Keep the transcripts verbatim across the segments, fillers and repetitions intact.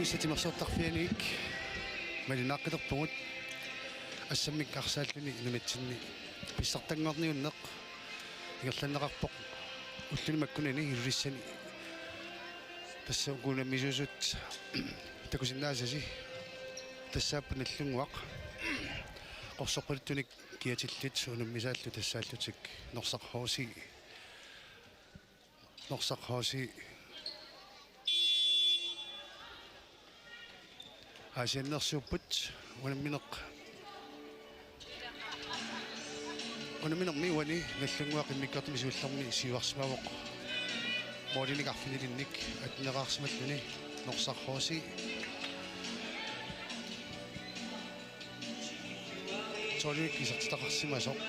Issa timersortarfianiit malinnaaqqilerpugut, assammik arsaalluni nunatsinni pissartanngorniunneq ingerlanneqarpoq ulluni makkunani Ilulissani. Tassa uku unammisuusut takusinnaasasi tassaapput Nagdlunguaq, qorsorpaluttunik kiatillit unammisaallu tassaallutik Norsaq H C. Norsaq H C aasianneersuupput. Unammineq, unamminermi uani Nagdlunguaq immikkoortumi siullermi siuarsimavoq målinik arfinilinnik atteneraarsimalluni Norsaq H C. Tolvik isertitaqarsimasoq.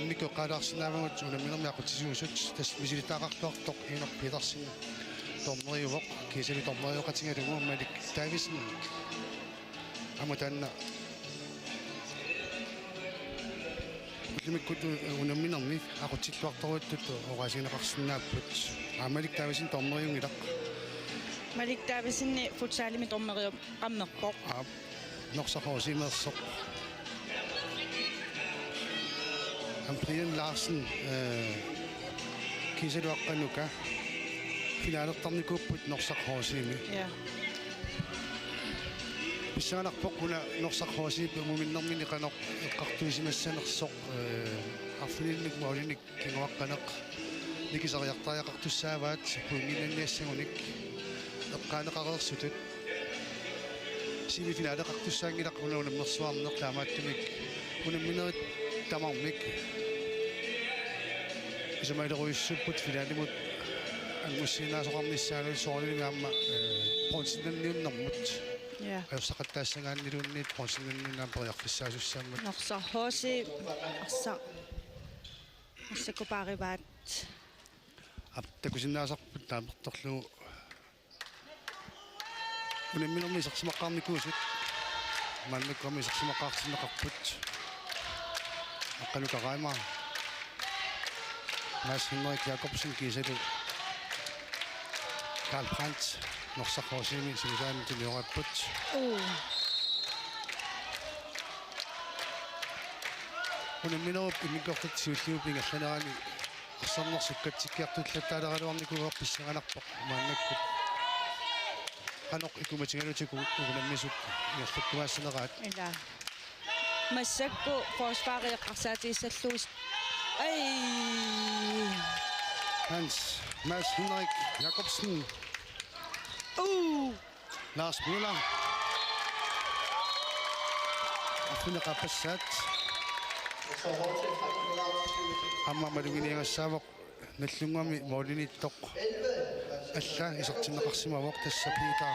Immikkut eqqaalaarsinnaavagut unamminermi aqutsisuusut, tassa misilittagaqarluartoq Inuk Petersen dommeriuvoq, kiisalu dommerioqatigalugu Malik Davidsen. Aamma taanna ullumikkut unamminermi aqutsilluartorujuttut oqaasigineqarsinnaapput. Aa, Malik Davidsen dommeriunngilaq. Malik Davidsen futsalimi dommeriup qammerpoq. Aap, Norsaq H C-meersoq. Aamma Brian Larsen, eh, kiisalu Aqqanuka finalertarnikuupput Norsaq H C-mi. Ja. Pissanganarpoq una Norsaq H C-p unamminermini qanoq eqqartuisimassanersoq, eh, arfinilinnik målinik kinguaqqaneq nikisariartariaqartussaavaat pointinniassagunik eqqaaneqareersutut. Semifinaaleqartussaanngilaq una unammersuarneq, taamaattumik unamminerit tamarmik isumalilerujussuupput finalimut angussiinnaasoqarnissaanut, soorunalimi aamma, eh, bronzenniunnermut. Ja. Ajorsaqattaassagaanniluunniit bronzenniunnermut periarfissaasussaammat. Norsaq H C arsaq. Massakkut paarivaat. Aap, takusinnaasarput taamaattorlu unamminermi isersimaqqaarnikuusut. Maannakkut aamma isersimaqqaartinneqarput. Aqqanuka Reimer, Mads Henrik Jakobsen kiisalu Karl Brandt Norsaq H C-mi semifinalimi tuniorapput. Uu. Unamminerup immikkoortut siulliup ingerlanerani arsarneq sukkatsikkiartullattaaleraluarnikuuvoq, pissanganarpoq maannakkut qanoq ikumatigalutigu unammisut ingerlakkumaassaneraat. Ila. Massakkut forsvari eqqarsaatigissallugu. Ai. Hans Mads Henrik Jakobsen. Uu. Lars Møller. Arfineq-aappassaat. Aamma maluginiagassaavoq Nagdlunguami måliniittoq. Alla isertinneqarsimavoq, tassa Peter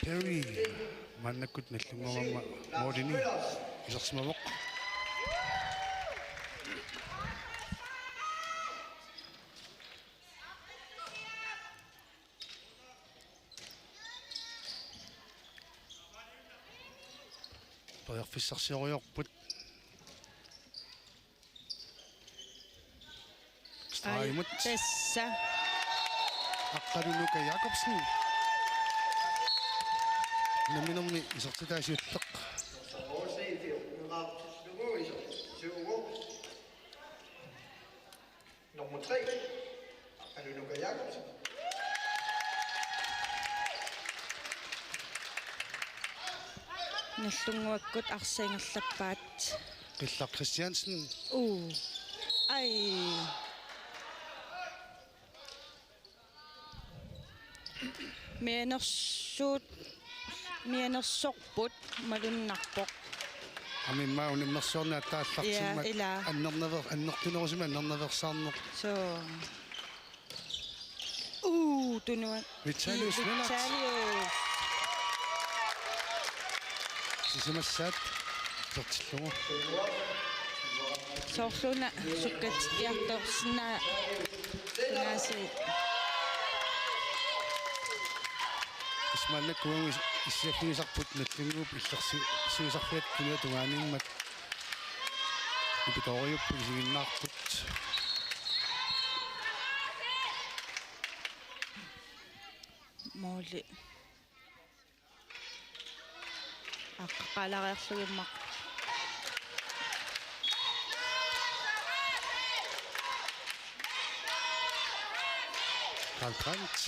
Perry. Maannakkut Nagdlunguami aamma målini isersimavoq. Periarfissarsioriarput. Stregimut. Ai, tassa. Aqqalunuka Jakobsen. Unamminermi isertitaa siulleq. Nummer tre. Aqqalunuka Jakobsen. Nagdlunguakkut arsaq ingerlappaat. Qillaq Christiansen. Uu. Ai. Mianersuut, mianersorput malunnarpoq. Aamma immaqa unammersuarneq aatsaat aallartimmat. Ja, ila. Annernaver-, annertunerusumik annernaveersaarneq. Soo. Uu, tunua. Vitalius Lennert. Vitalius. Sisamassaat isertillugu. Soorluuna sukkatsikkiartorsinnaa-, -naasi. Ismaannak kuangu is-, issiaffigisarput Nagdlunguup illersi-, -siusarfiata tungaaniimmat. Ipitooriupput isiginnaarput. Aqqalaariarlugimma. Karl Brandt.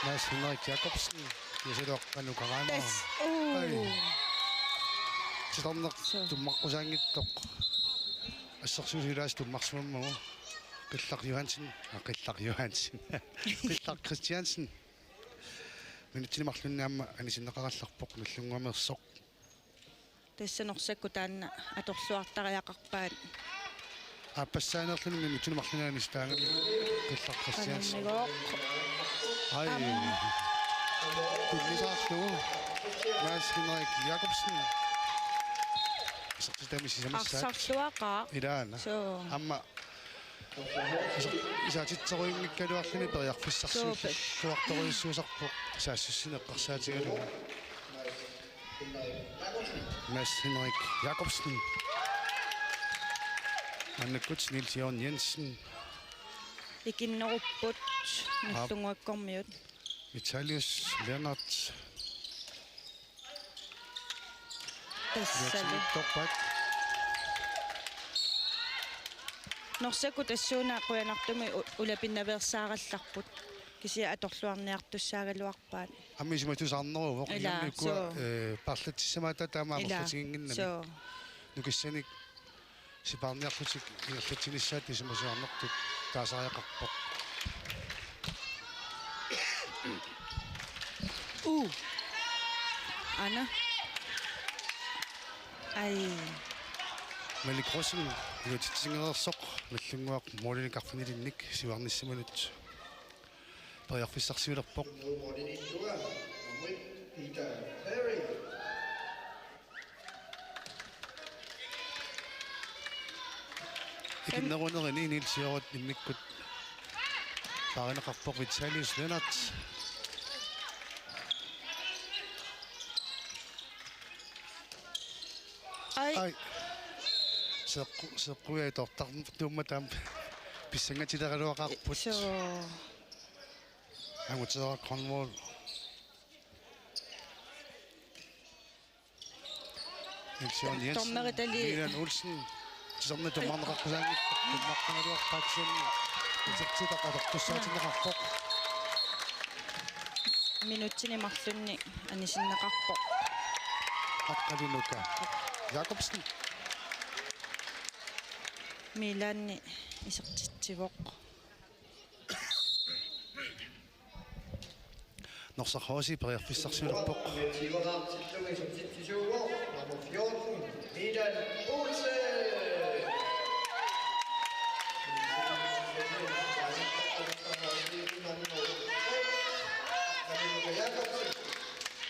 Mads Henrik Jacobsen. Kiasaluaq qanoq karaama. Tassa. Uu. Ai. Titarneq. Suu. Tummaqqusaanngitsoq. Assersuutigalugu tummarsimammagu. Qillaq Johansen. Ah, Qillaq Johansen. Qillaq Christiansen. Minutsini marlunni aamma anisinneqarallarpoq Nagdlunguameersoq. Tassa Norsaq taanna atorluartariaqarpaat. Aappassaaneerluni minutsini marlunni anisitaagami Qillaq Christiansen. Qanimmigoq. Ai. Am. Tunnisaarlugu. Mads Henrik Jacobsen. Isertitami sisamassaat. Arsarluaqaaq. Ilaana. Suu. Aamma Isa-, isaatitserujunngikkaluarluni periarfissarsiorujussuusarpoq saassussineq eqqarsaatigalugu. Mads Henrik Jacobsen. Maannakkut Niels Jørgen Jensen. Ikinnerupput. Aap. Nagdlunguakkormiut. Vitalius Lennert. Tassalu. Torpat. Norsaq tassuuna qujanartumik u-, ulapinnaveersaarallarput. Kisianni atorluarniartussaagaluarpaat. Aamma isumatusaarneruvoq. Ilaa, immikkuullunga, suu. Eh, paarlatsissamaattoq taama. Ilaa, amerlatiginnginnami. Suu. Nukissanik sipaarniarlutik ingerlatsinissaat isumasuarnertut taasariaqarpoq. Uu. Aana. Ai. Malik Rosing, iluatsitsingereersoq, Nagdlunguaq målinik arfinilinnik siuarnissimanut periarfissarsiulerpoq. Nummer et, Peter Perry. Ikinnerunerini Niels Jørgen immikkut paarineqarpoq Vitalius Lennert. Ai. Ai. Seqqu-, seqquiai tortartuummat aamma pissangatileraluaqaarput. Suu. Angutera Cornwall. Niels Jørgen Jensen. Dommeritali. Milan Olsen. Titarneq tummarneqaqqusaanngitsoq. Tummaqqagaluarpaat kisianni. Isertitaq atortussaatinneqarpoq. Minutsini marlunni anisinneqarpoq. Aqqalunuka. Jacobsen. Milanni isertitsivoq. Norsaq H C periarfissarsiulerpoq.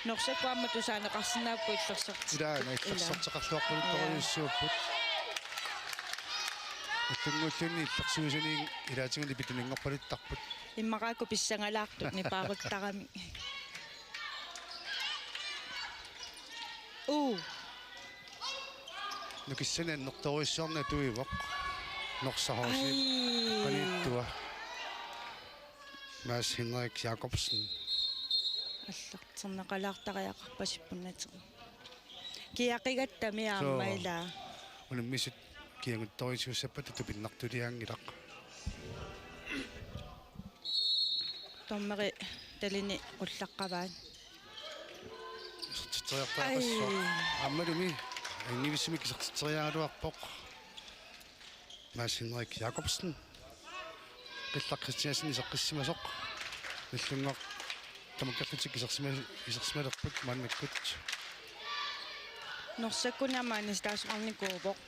Norsaq aamma tusaaneqarsinnaapput illersorti-. Ilaana illersorteqarluarpaluttorujussuupput. Ullunngulluunniit illersuisuniit ilaatigut ipitunngorpaluttarput. Immaqaakku pissangalaartut nipaaruttaramik. Uu. Nukissanik annertoorujussuarnik atuivoq. Norsaq H C. Ai. Qanittumi. Mads Henrik Jacobsen. Allarterneqalaartariaqarpasippunnatik. Kiaqigattami aamma. Suu. Ilaa. Unammisut kiaguttorujussuussappata tupinnartuliaanngilaq. Dommeritalini qullaqqavaat. Isertitseriartariaqassaaq. Ai. Aammalumi angivissumik isertitseriaraluarpoq. Mads Henrik Jacobsen. Qillaq Christiansen iseqqissimasoq. Nagdlunguaq tamakkerlutik isersima-, isersimalerput maannakkut. Norsaq aamma anisitaasoqarnikuuvoq.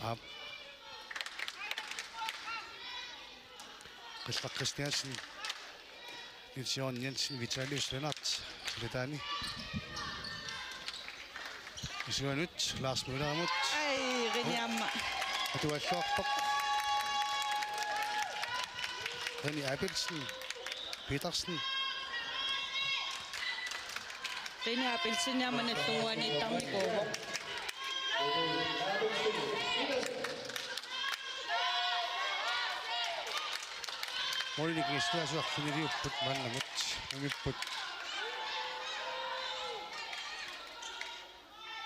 Aap. Qillaq Christiansen. Niels Jørgen Jensen, Vitalius Lennert, Silataani. Isuanut, Lars Møllerimut. Ai, Riniamma. Atualluarpoq. Reni Abelsen, Petersen. Reni Abelsen aamma Nagdlunguaniittarnikuuvoq. Målinik ingerlaasuarfiniliupput maannamut umipput.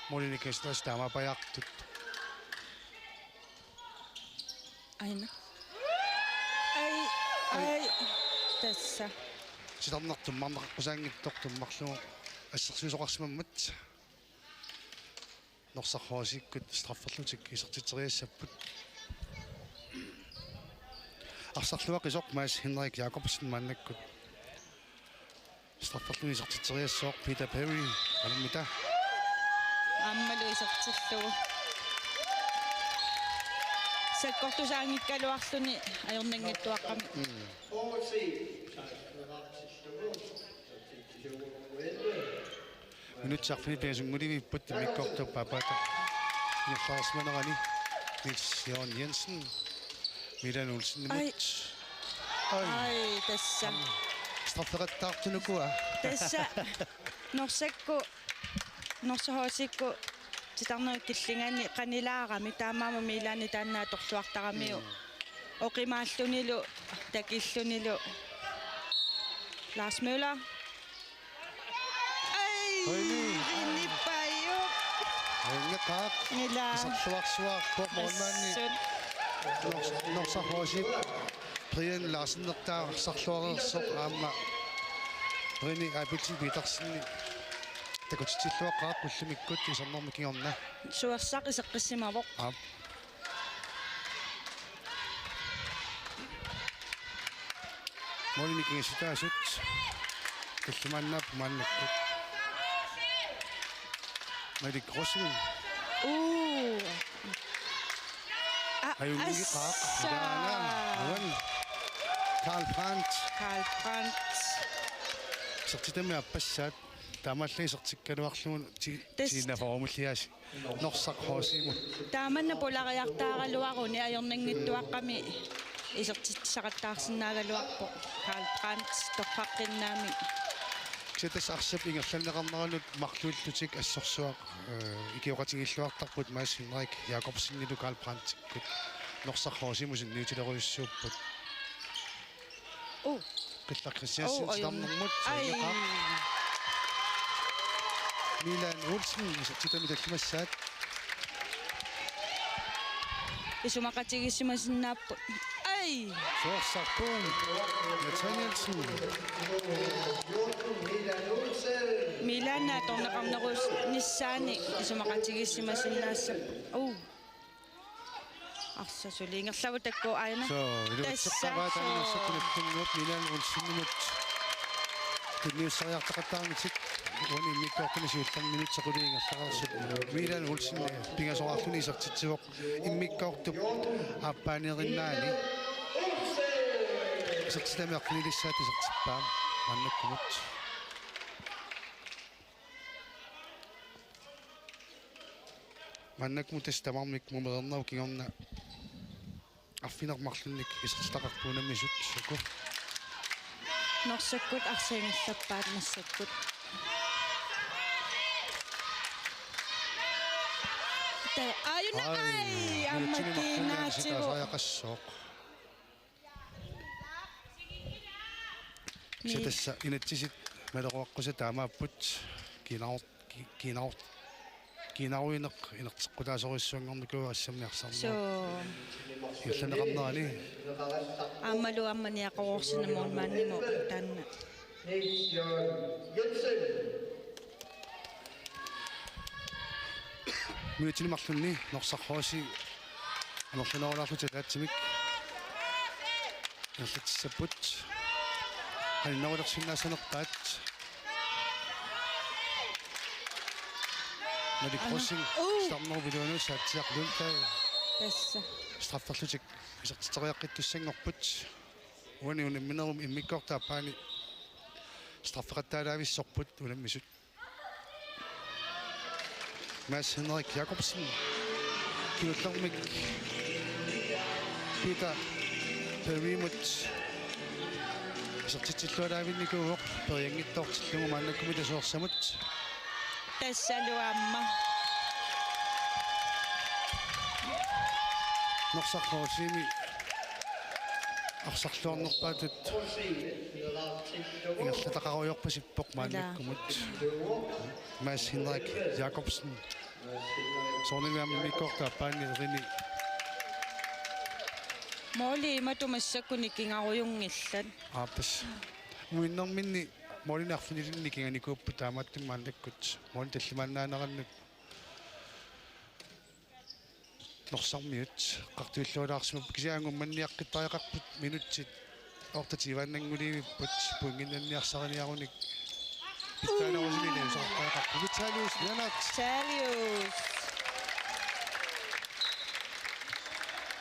Målinik ingerlaas taamaapajaartut. Aina. Ai, ai, tassa. Sitarnertummarneqaqqusaanngitsoq tummarlugu assersuisoqarsimammat. Norsaq H C-kkut strafferlutik isertitseriassapput. Arsarluaqisoq Mads Henrik Jakobsen maannakkut. Strafferluni isertitseriassaaq Peter Perry, alummita. Aammalu isertillugu. Sakkortusaanngikkaluarluni ajornanngitsuaqqamik. Mm. Minutsit arfineq-pingasut unngulivipput immikkoortup aappaata ingerlareersimanerani. Niels Jørgen Jensen. Milan Olsenimut. Ai. Ai. Ai, tassa. Straffeqattaartunukua. Tassa. Norsakkut, Norsaq H C-kkut titarnerit killinganni qanilaarami taamaammat Milani taanna atorluartaramiuk. Mm. Oqimaallunilu, takillunilu. Lars Møller. Ai, Højlydt. Rinippajuk. Højlydt. Ila. Iserluarsuarpoq målmandi. Assut. Nors-, Norsaq H C-p Brian Larsen nertaa arsarluareersoq aamma Rene Abelsen Petersen. Takutitsilluaqqaaq ullumikkut isernermi kingorna. Suersaq iseqqissimavoq. Aap. Målinik ingerlaasut. Tallimaannaapput maannakkut. Malik Rosing. Uu. A-, ajunngilaq. Assa. Ilaana. Uan. Karl Brandt. Karl Brandt. Isertitami aappassaat. Taamaallaat isertikkaluarlugu ti-, tassa. Tiinnaforumilliaasi. Norsaq H C-mut. Taamanna pulariartaaraluaruni ajornanngitsuaqqami isertitsisaqattaarsinnaagaluarpoq Karl Brandt torraqqinnaamik. Kisianni tassa arsap ingerlanneqarneranut marluullutik assorsuaq, eh, ikioqatigiilluartarput Mads Henrik Jakobsenilu Karl Brandtikkut Norsaq H C-mut sunniutilerujussuupput. Oh. Qillaq Christiansen. Oh, oi, titarnermut. Ai. Soorunami. Milan Olsen, isertitami tallimassaat. Isumaqatigiissimasinnaapput. Ai. Soorlu Poul Nathanielsen. Milan atorneqarnerussaanni isumaqatigiissimasinnaassappat. Oh. Arsaq suli ingerlavoq taakku aana. Soo, iluatseqqaarput. Tassa, soo. Arsaq kunattunngooq Milan Olsenimut. Tunniussariartaqattaarnitik. Uani immikkoortumi siullermik minutsit qulit ingerlareersut. Milan Olsen pingasoraarluni isertitsivoq immikkoortup aappaaniirinnaani. Isertitami arfinilissaat isertippaa maannakkumut. Maannakkumut tassa tamarmik mumereernerup kingorna arfineq-marlunnik isertitaqarput unammisut uku. Norsakkut arsaangerlappaat massakkut. Tassa aajuna. Ai, ai, aamma nutsini marlunni kiinaatsivoq. Arsaq ajaqassooq. Kisianni tassa inatsisit maleruaqqusat taamaapput kiinarut, ki-, kiinarut, kiinaruineq inerteqqutaasorujussuanngornikuuvoq assammi arsarnerup. Soo. Ingerlanneqarnerani. Aammalu aamma niaqoroorsinnaavoq maannamut taanna. Niels Jørgen Jensen. Minutsini marlunni Norsaq H C amerlanerulaarlutik ataatsimik ingerlatsissapput. Qaninnerulersinnaassanerpaat. Malik Rosing. Uu. Startnummer viluunus Saatsiaq Lundblad. Tassa. Strafferlutik isertitseriaqqittussanngorput. Uani unamminerup immikkoortup aappaani straffeqattaalaavissorput unammisut. Mads Henrik Jakobsen. Kingullermik Peter Perrymut isertitsilluaraavinnikuuvoq perianngitsoortillugu maannakkumut tasuersamut. Tassalu aamma. Norsaq H C-mi Arsarluarnerpaatut ingerlataqarujoorpasippoq maannakkumut. Mads Henrik Jacobsen. Soorunami aamma immikkoortup aappaani erini. Måli imatut massakkut nikingarujunngillat. Aappas. Muminnerminni målinik arfinilinnik nikinganikuupput, taamaattumik maannakkut måli tallimannaanerannut Norsarmiut eqqartuillualaarsimapput, kisianni angummanniaqqittariaqarput, minutsit otteogtyve-annanngulerput, pointinnanniarsariniarunik pitsaanerusumik iliuuseqartariaqarpoq. Vitalius Lennert. Vitalius.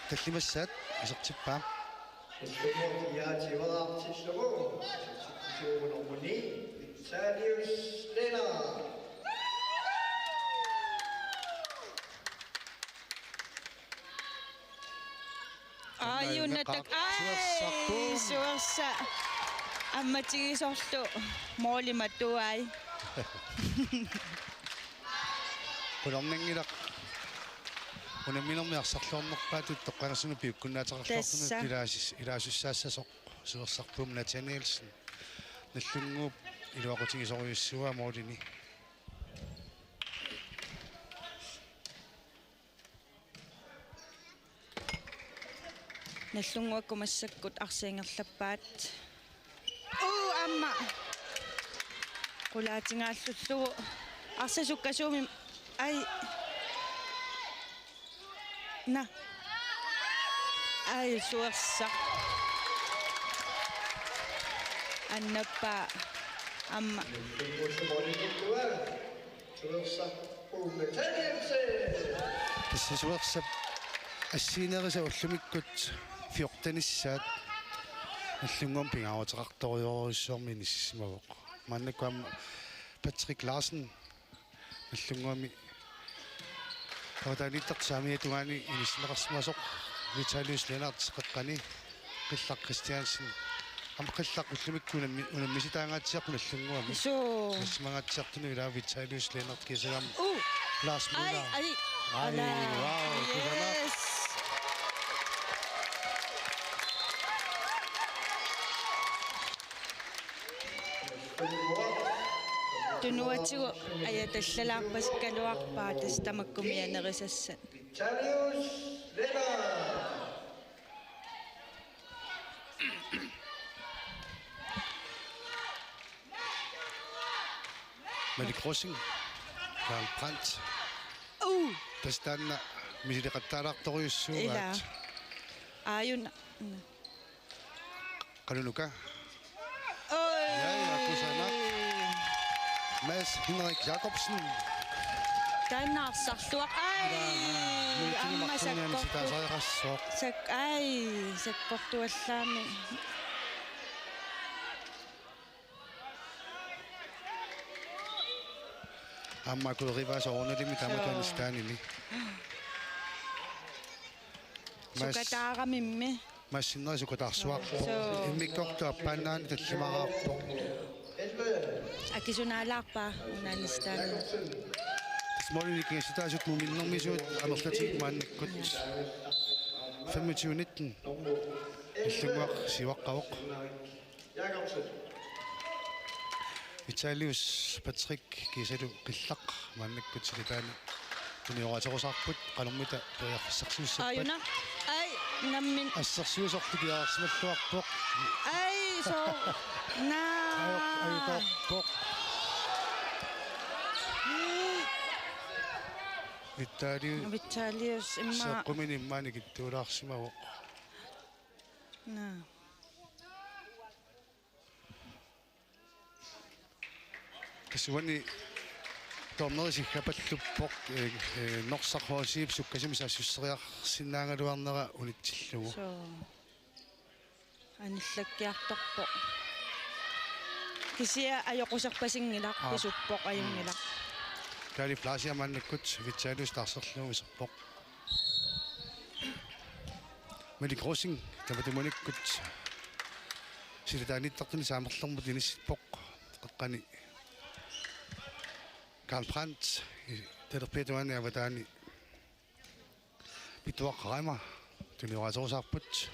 Tallimassaat isertippaa. Nummer fire, Tivarartillugu. Nummer ni, Vitalius Lennert. Aajunnaq. Aajunnaq. Ai, suersa. Suersa. Ammatigisorlu måli matuai. Qularnanngilaq. Unamminermi arsarluarnerpaatut toqqaannartumik piukkunnaateqarluartumik. Tassa. Ilaasis-, ilaasussaassasoq suersarpoq Nathanielsen. Nagdlunguup iluaqutigisorujussuuaa målini. Nagdlunguakkut massakkut arsaq ingerlappaat. Uu, aamma. Qulaatingaallugu. Arsaq sukkasuumik. Ai. Naa. Ai, suersa. Annappaa. Aamma. Suersa Uumma Danielsen. Tassa suersap assiginerisat ullumikkut fjortenissaat Nagdlunguami pingaaruteqartorujorujussuarmik inissisimavoq. Maannakkut aamma Patrick Larsen Nagdlunguami avataaniittartut saamiata tungaani inissinneqarsimasoq, Vitalius Lennert qeqqani. Qillaq Christiansen. Aamma qillaq ullumikkut unammi-, unammisitaangaatsiarpoq Nagdlunguami. Suu. Inissisimangaatsiartunut ilaa Vitalius Lennert kiisalu aamma. Uu. Lars Møller. Ai, ai. Ai, ala. Wow, kusanaq. Yes. Tunuatigut ajatallalaarpasikaluarpaa tassa tamakku mianerisassat. Vitalius Lennert. Malik Rosing, Karl Brandt. Uh. Tassa taanna misileqattaalaartorujussuugaat. Ilaa. Aajuna. Qanunuka. Oj. Ja, ja, kusanaq. Mads Henrik Jacobsen. Taanna arsarluaq. Ai, ilaa, aamma minutini marlunniani sakkortu-, sitaasariaqassaaq. Sak-, ai, sakkortuallaammi. Aamma akuerivaat soorunalimi taamatut. Suu. Anistaanimi. Mas-, sukataaramimmi. Massinneri sukataarsuarpoq. Suu. Immikkoortup aappaannaani tallimaraarpoq. Akisunaalaarpaa una Anistaanimi. Tassa målinik nikingassutaasut muminnermisuut amerlatigut maannakkut. Femogtyve nitten. Nagdlunguaq siuaqqavoq. Jacobsen. Vitalius Patrick kiisalu qillaq maannakkut silataani tunioraaterusaarput qanormita periarfissarsiussappat. Aajuna. Ai, nammin. Assersuisorlu piareersimalluarpoq. Ai, soo. Naa. Ajoq, ajutoorpoq. Vitalius. Vitalius, immaqa. Seeqqumini immaqa nikittuulaarsimavoq. Naa. Tassa uani dommeri siggapalluppoq, eh, eh, Norsaq H C-p sukkasumik saassusseriarsinnaagaluarnera unitsillugu. Soo. Anillakkiartorpoq. Kisianni ajoquserpasinngilaq. Aap. Pisuppoq ajunngilaq. Mm. Kaali Flasia maannakkut Vitalius taarserlugu iserpoq. Malik Rosing, tamatumuunikkut silataaniittartunit saamerlermut inissippoq, qeqqani. Karl Brandt, talerpiata tungaani avataani. Pituaq Reimer, tunioraaterusaarput.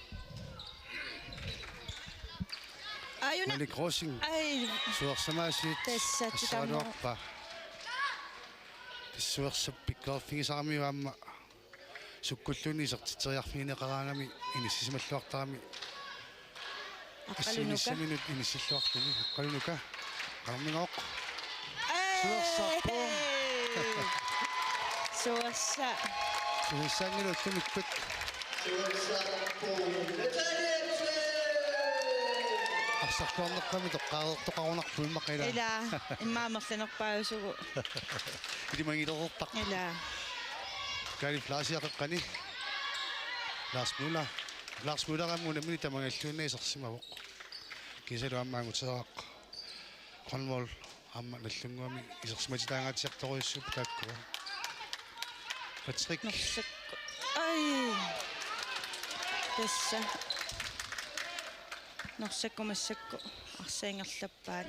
Ajuna. Malik Rosing. Ai. Suersamaasit. Tassa, assaraluarpa. Tassa suersap pikkoreerfigisaramiuk aamma sukkulluunniit isertitseriarfigineqaraangami inissisimalluartarami. Aqqalunuka. Assiginissaminut inissilluarluni. Aqqalunuka. Qaamminooq. Ai. Suersarpoq. Suersa. Suersaanngilaq ullumikkut. Arsarluarneqqami toqqareertoqarunarpoq immaqa ila. Ila, immaqa amerlanerpaajusugut. Ilimagilereerpara. Ila. Kaalif Laasiaq qeqqani. Lars Møller. Lars Møller aamma unammineq tamangajalluunniit isersimavoq. Kiisalu aamma Anguteeraq. Grønvold aamma Nagdlunguami isersimatitaangaatsiartorujussuupput taakkua. Patrick. Norsakku. Ai. Tassa. Norsakku massakkut arsaq ingerlappaat.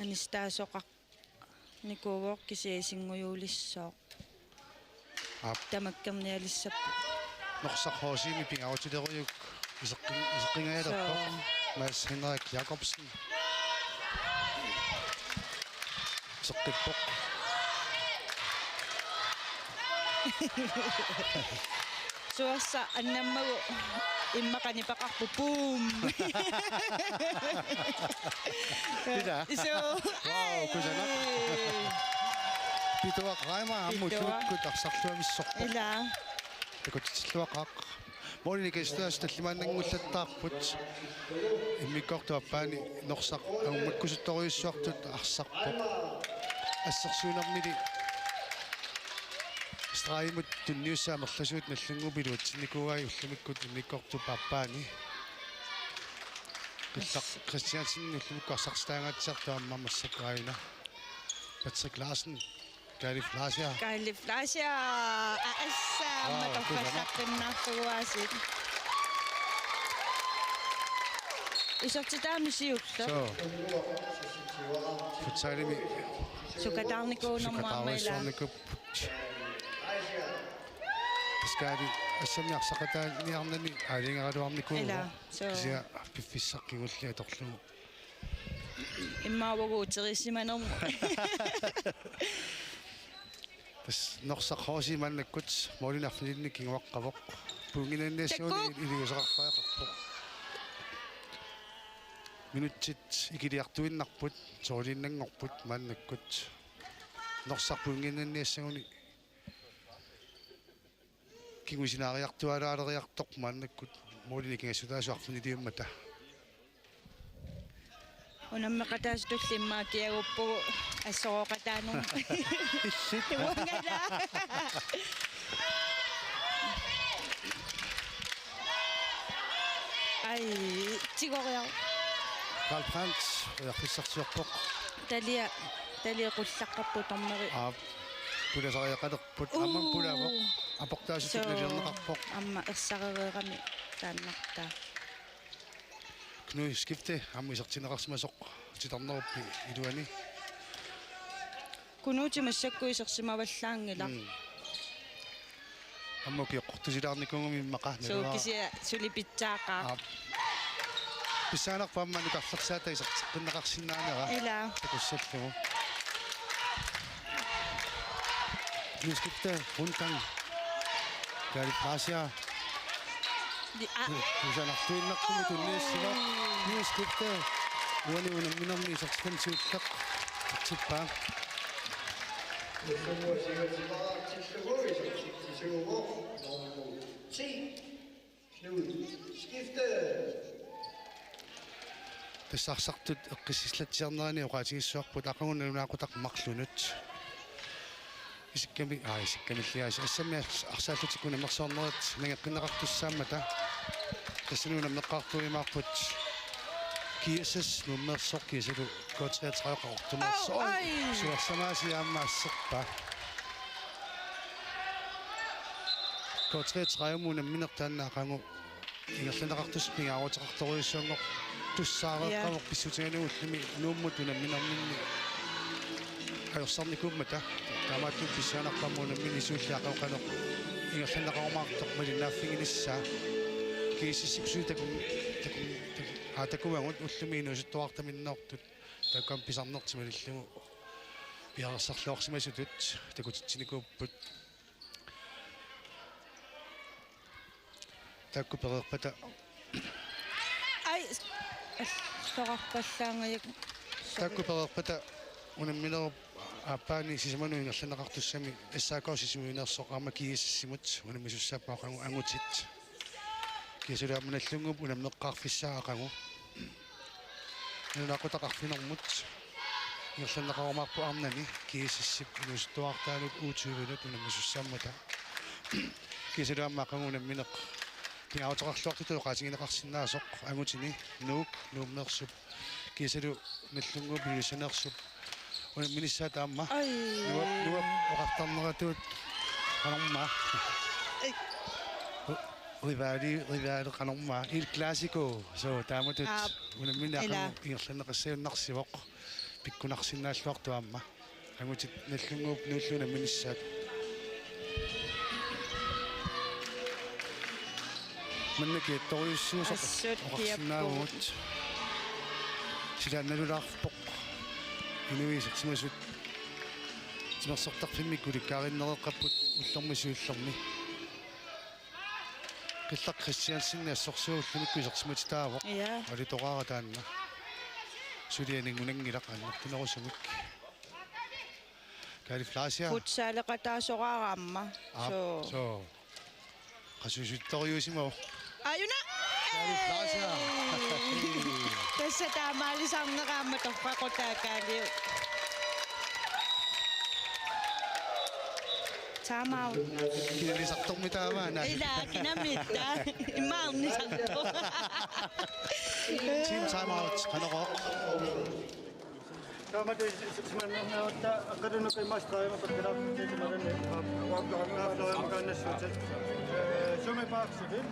Anistaasoqarnikuuvoq kisianni isinngujuulissooq. Aap. Tamakkernialissappoq. Norsaq H C-mi pingaarutilerujuk iseqqi-, iseqqingajalerpoq. Soo. Mads Henrik Jakobsen. Iseqqippoq. Suersa annammagu immaqa nipeqarpoq. Boom. Ila. Isu. Wow, kusanaq. Ai. Pituaq Reimer aamma Pituaq. Ullumikkut arsarluavissorpoq. Ila. Takutitilluaqaaq. Målini kastaasu tallimaannanngullattaarput. Immikkoortup aappaani Norsaq angummakkusuttorujussuartut arsarpoq. Assersuunermili stregimut tunniussaat amerlasuut Nagdlunguup iluatsinnikuuai ullumikkut immikkoortup aappaani. Pillaq Christiansen ullumikkut arsartitaangaatsiartoq aamma massakkut aajuna. Patrick Larsen. Kaalif Laasiaq. Kaalif Laasiaq. Aa, assa, aamma Aa, torfassaqqinnaarlugu aasiit. Isertitaami siulleq. Soo. Futsalimi. Sukataarnikuunermut aamma ila. Sukataarujussuarnikuupput. Taskaali assammi arsaqataaniarnani aalajangeraluarnikuuvoq. Ila, soo. Kisianni piffissaq kingulleq atorlugu. Immaqa uagut uterisimanermut. Tassa Norsaq H C maannakkut målini arfinilinnik kinguaqqavoq. Pointinnginniassagunik Takku. Iliuuseqartariaqarpoq. Minutsit ikiliartuinnarput, soorliinnanngorput maannakkut. Norsaq pointinnginniassagunik kingusinaariartualaaleriartoq maannakkut målini kingassutaasoq arfiniliummata. Unammeqataasutulli immaqa kiaguppugut assorooqataanermut. Illit. Uangala. Ai, tigoriaruk. Karl Brandt, periarfissarsiorpoq. Talia, talia qullaqqappoq dommeri. Aap, pulasariaqalerput. Uu. Aamma pulaavoq. Aportaasutut Soo. Nalilerneqarpoq. Aamma ersarereerami taannartaa. Knud Skifte, aamma isertinneqarsimasoq titarneruppi iluani. Kunuuti massakkut isersimavallaanngilaq. Mm. Aamma ukioqqortusilaarnikuugami immaqa. Suu, naluara. Kisianni suli pitsaaqaaq. Aap. Pissanganarpoq aamma nukarlersaata iserteqqinneqarsinnaanera. Ila. Takussallugu. Knud Skifte, Rundang. Kaalif Laasiaq. Ni-, a- Kusanartuinnartumik tunniussivoq. Knud Skifte. Uani unamminermi isertitami siulleq. Isertippaa. Ti. Knud Skifte. Tassa arsartut eqqissisilatsiarnerani oqaatigissavarput aqagu nalunaaqutaq marlunut. Isikkami, aa, isikkamilli aasiit. Assammi ars-, arsaallutik unammersuarnerit nangeqqinneqartussaammata. Tassani unammeqqaartuujumaarput G S S Nuummeersoq kiisalu K treogtredive Qaqortumeersoq. Au, ai! Suersamaasiit aamma asserpaa. K treogtredive unammineq taanna aqagu ingerlanneqartussaq pingaaruteqartorujussuanngortussaareeqqavoq. Ja. Pissutigalugu ullumi Nuummut unamminerminni ajorsarnikuummata. Taamaattumik pissanganarpoq aamma unammineq siulleq aqagu qanoq ingerlanneqarumaartoq malinnaaffiginissaa. G S S-ip suli takun-, takun-, takun-, Aatakuagut ullumi inuusuttuartaminnoortut taakku aamma pisarnertik malillugu piareersarluarsimasutut takutitsinikuupput. Taakku pereerpata Ai, soqarpallaangajuk. Taakku pereerpata unamminerup aappaani sisamanut ingerlanneqartussami S A K Sisimiuneersoq aamma G S S-imut unammisussaappoq aqagu angutit. Kiisalu aamma Nagdlunguup unammeqqaarfissaa aqagu. Nalunaaqutaq arfinermut ingerlanneqarumaarpoq arnani G S S-ip inuusuttuartaanut U tyve-nut unammisussaammata. Kiisalu aamma aqagu unammineq pingaaruteqarluartutut oqaatigineqarsinnaasoq angutini Nuuk, Nuummeersup, kiisalu Nagdlunguup Ilulissaneersup unamminissaat aamma. Ai. Nuup, Nuup oqartarneratut qanormaa. Ai. Rivali, rivali qanormaa. Il Clasico. So, taamatut Aap. Unammineq Ila. Aqagu ingerlanneqassagunarsivoq. Pikkunarsinnaalluartoq aamma. Angutit Nagdlunguup Nuullu unamminissaat. Manna kiattorujussuusoq Assut oqarsinnaavugut. Kiappoq. Silaannalulaarpoq. Inuit isersimasut timersortarfimmik ulikkaariinnereerparput ullormi siullermi. Qillaq Christiansen assorsuaq ullumikkut isersimatitaavoq. Ja. Alitoraara taanna. Suli aningunanngilaq annertunerusumik. Kaali Fleischer. Futsaleqataasoraara aamma. Aap, so. So. Qasuisuttorujussuusimavoq. Ajuna! Kaali Fleischer. Tassa taamaalisarnera aamma torraqutaa Kaaliu. Time out. Kinanisartormi taamaana. Ila, kinamitta. Imaarnisartoq. Team time out. Qanorooq. Taamatut isersimanerniarutta aqqalunnguit immaqa straavimapput takkalaartitsimalani. Aap, aap, aap, aap, kannassuutit. Eh, sumi paarsitit?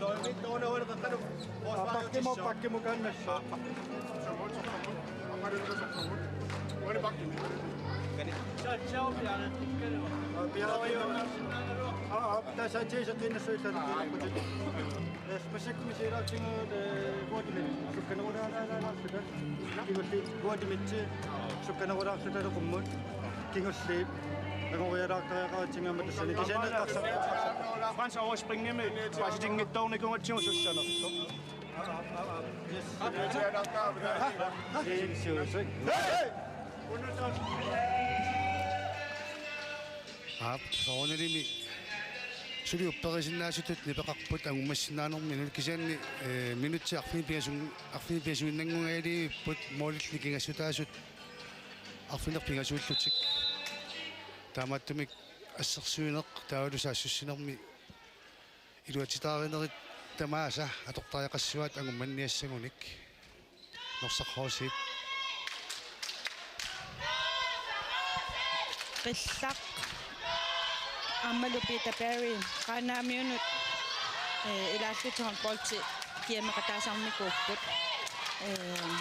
Aap, pakkimut, pakkimut kannassu. Aap, piareersimanermut. Aap, aap, tassa tiiseqqinnassuillu. Aap. Spesielt misilaartigut, eh, Guatemala. Sukkanerulaarluta. Kingulliit Guatemala. Sukkanerulaarluta qummut. Kingulliit. Angorialaartariaqaratsigu aamma tassani. Kisianni eqqarsartaqarpoq. Frans overspringimi. Paasitinngitsoornikuugatsigu sussanersoq. Yes. Hey! Aap, soorunalimi suli upperisinnaasutut nipeqarput angummassinnaanerminut kisianni, eh, minutsit arfineq pingasu-, arfineq pingasuinnanngunngajalerput målillu nikingassutaasut arfineq pingasuullutik. Taamaattumik assersuineq taavalu saassussinermi iluatsitaarinerit tamaasa atortariaqassuaat angummanniassagunik. Norsaq H C. Qillaq. Aammalu Peter Perry. Qaanaamiunut, eh, ilaallutik håndboldi kiameqataasarnikuupput. Eh,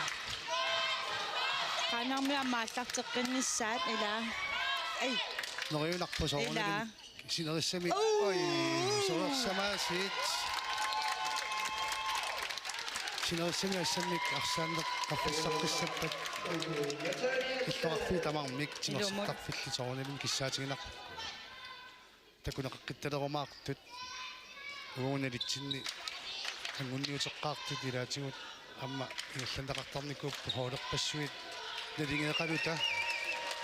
Qaanaarmiut aamma aallarteqqinnissaat ila. Ai. Neriunarpoq soorunalimi. Ila. Sinerissami. Uu! Oi, soorsamaasit. Sinerissami assammik arsaanneq qaffassaqqissappat. Illoqarfiit tamarmik timersortarfillit soorunalimi kissaatiginarput. Takuneqaqqittalerumaartut. Uagut nalitsinni angunniuteqqaartut ilaatigut aamma ingerlanneqartarnikuupput hoolerpassuit naligeeqaluta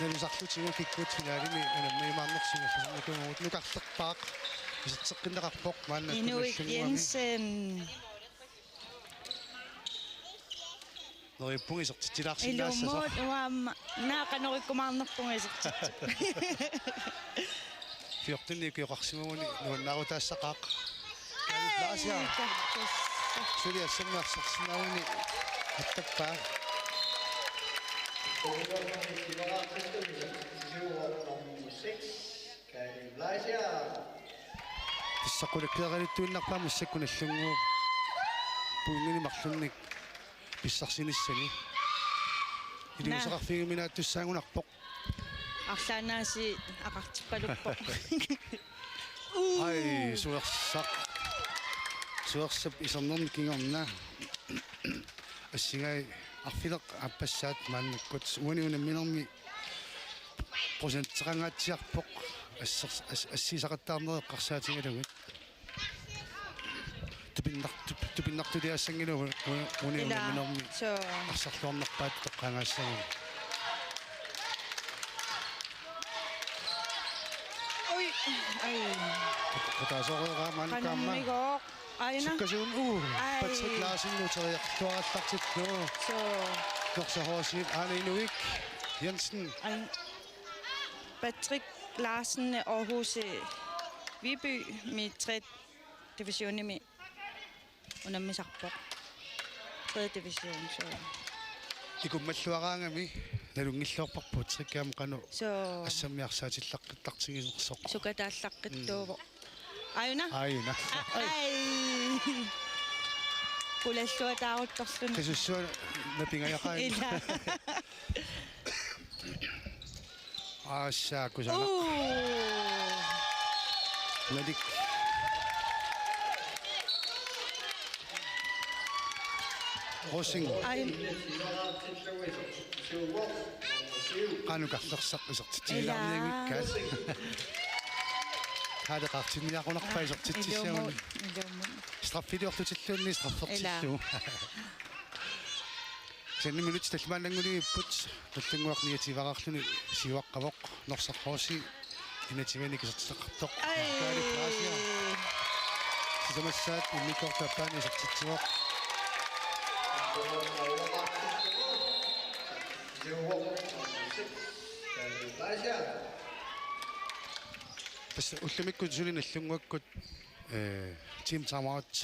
nalusarlutigu kikkut finalimi unammiumaarnertik ingerlasarnikuuvugut nukarlerpaaq iserteqqinneqarpoq maanna Inuit Nagdlunguami. Jensen. Neriuppunga isertitsilaarsinnaassasoq. Ilumut uanga naak qanorikkumaarnerpunga isertitsi. Fjorten ukioqarsimaguni nuannaarutaassaqaaq. Kaali Fleischer. Suli assammik arsarsinnaaguni attappaa. Nummer seks, Kaali Fleischer. Tassa qulakkeeralittuinnarpaa massakkut Nagdlunguup pointinik marlunnik pissarsinissani. Naa. Iliuuseqarfigiguminaatussaangunarpoq. Arlaannaasiit aqartippaluppoq. Uu. Ai, suersaq. Suersap isernermi kingorna. Assigai arfineq-aappassaat maannakkut uani unamminermi procenteqangaatsiarpoq assers-, as-, assiisaqattaarneq eqqarsaatigalugit. Tupinnar-, tup-, tupinnartuliassanngilagut u-, uani Ilaa. Unamminermi Soo. Arsarluarnerpaatut toqqaangaassagut. Ui, ai. Qutaasoreeraa maanna kaamma. Qanormigooq. Aajuna. Sukkasuumik, uu, Ai. Patrick Larsen nuuteriarluarallartillugu. Soo. Norsaq H C-p Arne Inuik Jensen. Ai. Patrick Larsen Aarhus Viby-mi tre divisionimi unammisarpoq. Tre division, soo. Ikummalluaraangami nalunngilluarparput Patrick aamma qanoq Soo. Assammi arsaatillaqqittartiginersoq. Sukataallaqqittuuvoq. Aajuna? Aajuna. Ai. Kulalluataaruttorluni. Qisussuaq napingajaqaat. Ilaa. Aassaa kusanaq. Uu. Malik. Rosing. Ai. Qanoq karlersaq isertitsilaarniagikkaat. Ilaa. Haaleqartinniaqunarpaa isertitsissiagun. Ilumut, ilumut. Straffiliorlutilluunniit straffertillugu. Ilaa. Kisianni minutsit tallimaannanngulerput, Nagdlunguaq niogtyveqarluni siuaqqavoq, Norsaq H C enogtyvenik isertitaqartoq. Ai. Kaali Gracia. Sisamassaat immikkoortup aappaani isertitsivoq. Tassa ullumikkut suli Nagdlunguakkut, eh, team timeout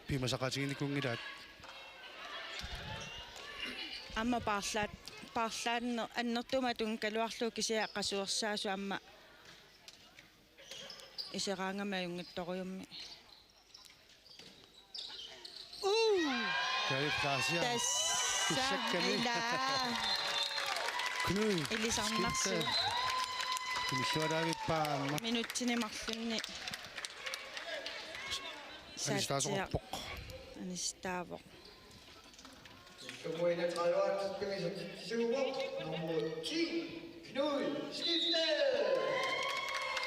piumasaqaatiginikuunngilaat. Aamma paarlaat-, paarlaanneq annertuumik tunngikkaluarlugu kisianni qasuersaasut aamma iseraangami ajunngitsorujussuarmik. Uu! Kaali Gracia. Tassa. Kissakkami. Ilaa. Knud. Ilisarnarsi. Skifte. Ilissualaavippaamma. Minutsini marlunni. Anistaasoqarpoq. Anistaavoq. Nummer ti, Knud Skifte.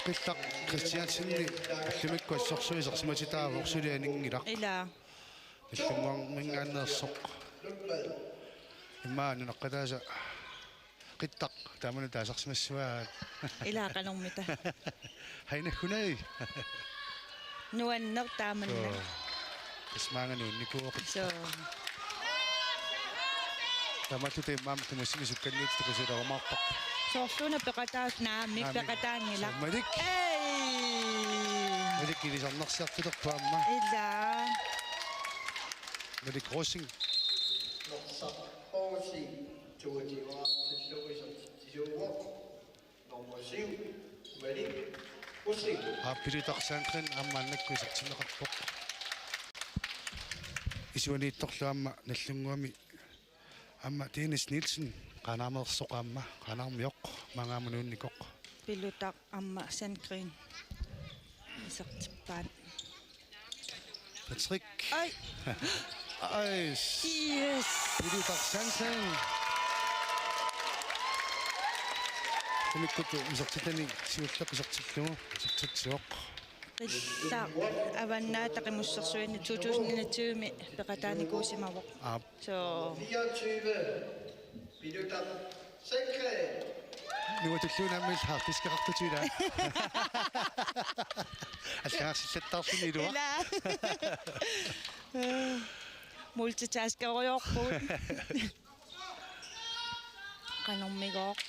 Qillaq Christiansen ullumikkut assorsuaq isersimatitaavoq, suli aninngilaq. Ilaa. Nagdlunguarminngaanneersoq. Immaqa nunaqqataasa Qillaq, taamani taasarsimassavaat. Ilaa qanormita. Hej, Nagdlunguaq. Nuanneq taamanna. Soo. Tassa maanga nuunnikuuvoq. Soo. Taamaattumik aamma tamassini sukkanniit takusilarumaarpara. Soorluuna peqataat naamik. Naamik. Peqataanngilaq. Soo, Malik. Ei! Malik ilisarnarsiartulerpoq aamma. Ilaa. Malik Rosing. Norsaq H C. Toogtyve-aaqqissuisoq tisuuvoq. Nummer syv, Malik Rosing. Aa, Pilutaq Sandgreen aamma maannakkut isertinneqarpoq. Isuaniittorlu aamma Nagdlunguami aamma Dennis Nielsen, Qaanaameersoq aamma, Qaanaarmioq, maanga aamma nuunnikoq. Pilutaq aamma Sandgreen isertippaat. Patrick. Ai. Ai. Yes. Pilutaq Sandgreen. Ullumikkut isertitani siulleq isertillugu isertitsivoq. Qillaq Avannaata Qimussersuini to tusind enogtyve-mi peqataanikuusimavoq. Aap. Soo. Fireogtyve. Pilutaq Sandgreen. Nuatulluunnaammi harddiskeqartutit ilaa. Allagarsillattaarluni ilua. Ilaa. Multitaskerujoorpugut. Qanormigooq.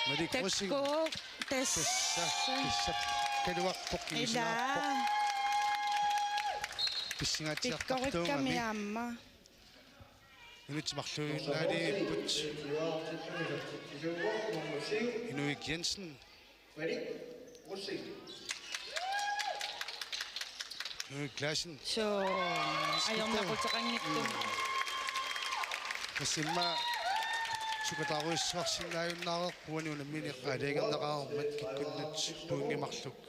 Malik Rosing. Takkuuk. Tassa. Tassa. Tassa. Kaluarpoq, ilaa, ilisarpoq. Pissangaatsiartartuugami. Pikkorikkami aamma. Minutsit marluinnaaliipput. Inuik Jensen. Inuik Klassen. Soo, ajornaquteqanngitsoq. Tassa immaqa sukataarujussuarsinnaajunnaarpoq uani unammineq aalajangerneqareermat kikkunnut pointit marluk.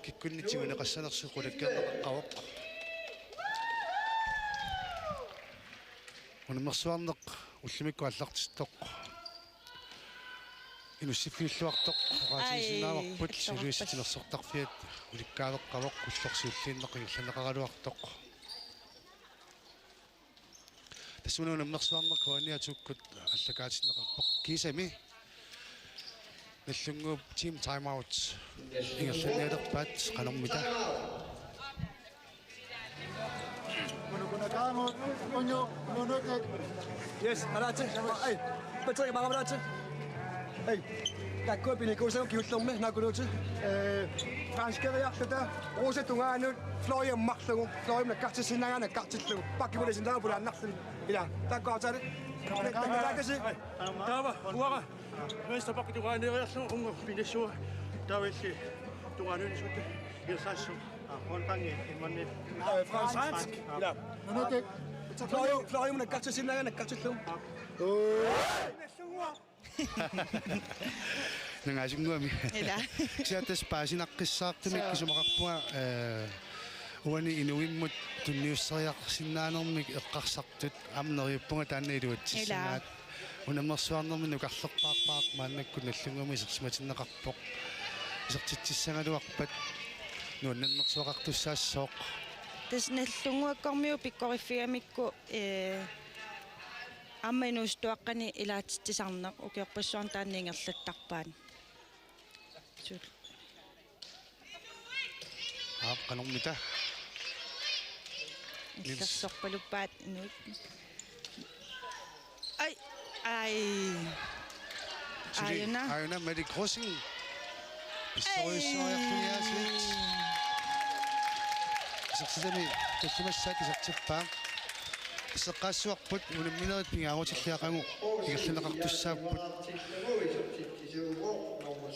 Kikkunnit tiguneqassanersoq qulakkeerneqaqqavoq. Unammersuarneq ullumikkut aallartittoq inussiffiulluartoq oqaatigisinnaagaluarparput. Ai, suliassat timersortarfiat ulikkaaveqaavoq, ulloq siulliunneq ingerlanneqaraluartoq. Tassuuna unammersuarneq K N R to-kkut aallakaatinneqarpoq. Kiisami Nagdlunguup team timeout ingerlannialerpaat, qanormita. Yes, alaatsi. Ai, Patrick, maanga alaatsi. Ai, taakku pinikuusagut kingullermi naakuluuti. Eh, franskeriarluta, Rosa tungaanut, Florian marlugu, Florian nakkartissinnaanngilaq nakkartillugu. Pakkimulisinnaanngilaq pulaannarluni. Ila, taakku aftale. Taakku aftale. Taava, uanga. Venstre back tungaanut eriarlugu, uunga pinissua. Taava illit tungaanut sutte. Ilsaassu. Håndbank i, i munden. Øh, fransk. Fransk. Ja. Fløj, fløj, hun er godt til at sige, når han er godt til at slå. Nangaasinguami. Ila. Kisianni tassa paasinaqqissaartumik. Suu. Isumaqarpunga, eh, uani inuimmut tunniusseriarsinnaanermik eqqarsartut aamma neriuppunga taanna iluatsissagaat. Ila. Unammersuarnermi nukarlerpaarpaaq maannakkut Nagdlunguami isersimatinneqarpoq. Isertitsissagaluarpat nuannernersuaqartussaassooq. Tassa Nagdlunguakkormiut pikkoriffigamikku, eh, aamma inuusuttuaqqani ilaatitsisarneq ukiorpassuarni taanna ingerlattarpaat. Suu. Aap, qanormita. Niels. Illersorpaluppaat inuit. Ai, ai. Suli, aajuna. Aajuna Malik Rosing. Ai. Pissorujussuariarluni aasiit. Isertitami tallimassaat isertippaa. Iseqqaassuarput unamminerit pingaarutillit aqagu ingerlanneqartussaapput.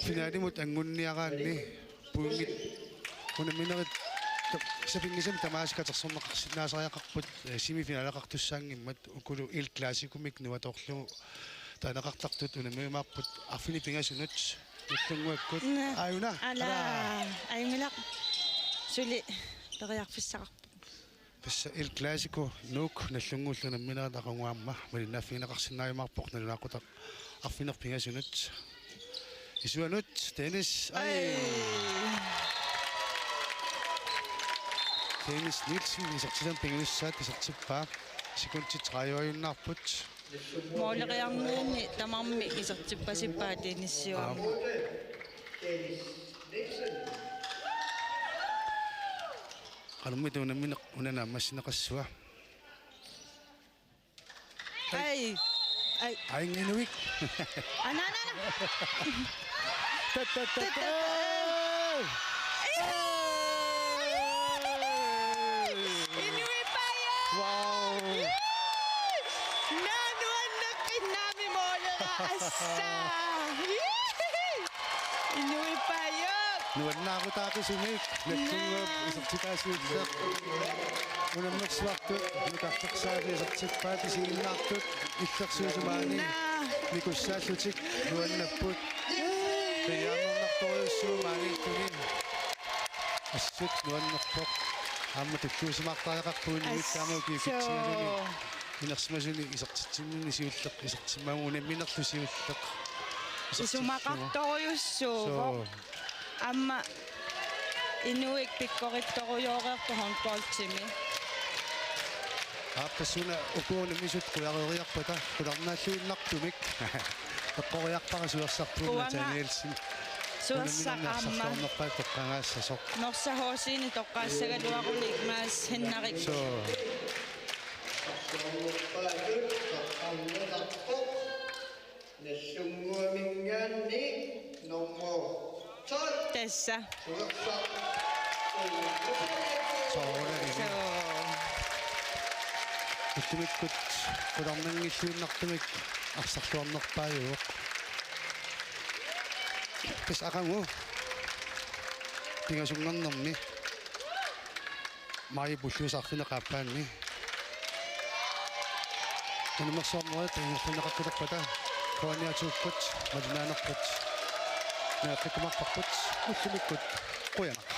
Finalimut angunniaraanni pointit unamminerit ta-, sapinngisamik tamaasa katersorneqarsinnaasariaqarput, eh, semifinaleqartussaanngimmat ukulu El Clasicomik nuatorlugu taaneqartartut unammiumaarput arfineq-pingasunut Nagdlunguakkut. Nä. Aajuna. Ala. Ala. Ajunngilaq. Suli periarfissaqarpoq. Tassa El Clásico Nuuk Nagdlunguullu unamminerit aqagu aamma malinnaaffigineqarsinnaajumaarpoq nalunaaqutaq arfineq-pingasunut. Isuanut Dennis. Ai. Ai. Dennis Nielsen isertitami pingajussaat isertippaa. Sekundit tredive-ajunnaarput. Måleriarnerni tamarmik isertippasippaat Dennis Siuam. Aap. Qanormita unammineq una naammassineqassava? Ai. Ai. Ai, Inuit. Ana, ana, ana. Ta, ta, ta, ta. Inuit paajaa. Wow. Naa nuanneqqinnaami målera assa. Inuit paajaa. Nuannaarutaaqisumik Nagdlunguup isertitaasuulleq. Unammersuartut nukartersaasi isertippaat isiginnaartut illersuisumaani. Naa. Nikussaallutik nuannapput. Qiiaannartorujussuuvoq maaniittuni. Assut nuannerpoq. Aamma tulluusimaartariaqarpugut inuit taama ukiukitsigaluni. Inersimasuni isertitsinnini siulleq, isertimmagu unamminerlu siulleq. Isertitsimmagu. Isumaqartorujussuuvoq. Suu. Aamma inuit pikkorittorujooreerput håndboldimi. Aap, tassuuna uku unammisut qujareeriarpata qularnaalluinnartumik. Eqqoriarpara suersarpugut. Uanga Nathanielsen. Suersaq aamma. Unamminerni arsarluarnerpaat toqqagaassasoq. Norsaq H C-ni toqqaassagaluarunik Mads Henrik. Suu. Nagdlunguaminngaanniit nummer tolv. Tassa. Soorunami. Suu. Ullumikkut qularnanngilluinnartumik arsarluarnerpaajuvoq. Tassa aqagu pingasunngornermi. Maajip ulluisa arfineq-aappaanni. Unammersuarnerit ingerlanneqaqqilerpata K N R to-kkut malinnaanerput naleqqikkumaarparput, ullumikkut Qujanaq.